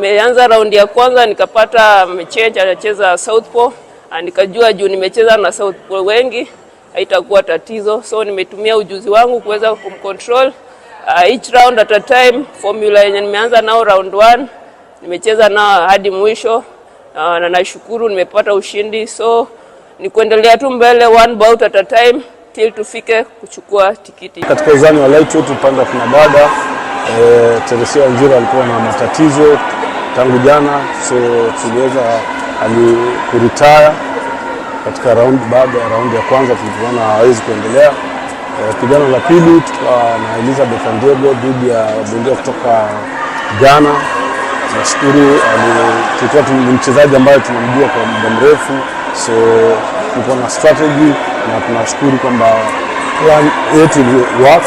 Nimeanza raundi ya kwanza nikapata amechange, anacheza southpaw, nikajua juu nimecheza na southpaw wengi haitakuwa tatizo, so nimetumia ujuzi wangu kuweza kumcontrol each round at a time. Formula yenye nimeanza nao round one nimecheza nao hadi mwisho, na nashukuru nimepata ushindi, so ni kuendelea tu mbele one bout at a time till tufike kuchukua tikiti. Katika uzani wa lightweight upande wa kina dada, Teresia Wanjiru alikuwa na matatizo tangu jana, so tuliweza kuretire katika round, baada ya raundi ya kwanza tulipoona hawezi kuendelea. Pigano la pili tukawa na Elizabeth Andiego dhidi ya bondia kutoka Ghana. Nashukuru tulikuwa ni mchezaji ambaye tunamjua kwa muda mrefu, so tulikuwa na strategy na tunashukuru kwamba plan yetu ili work.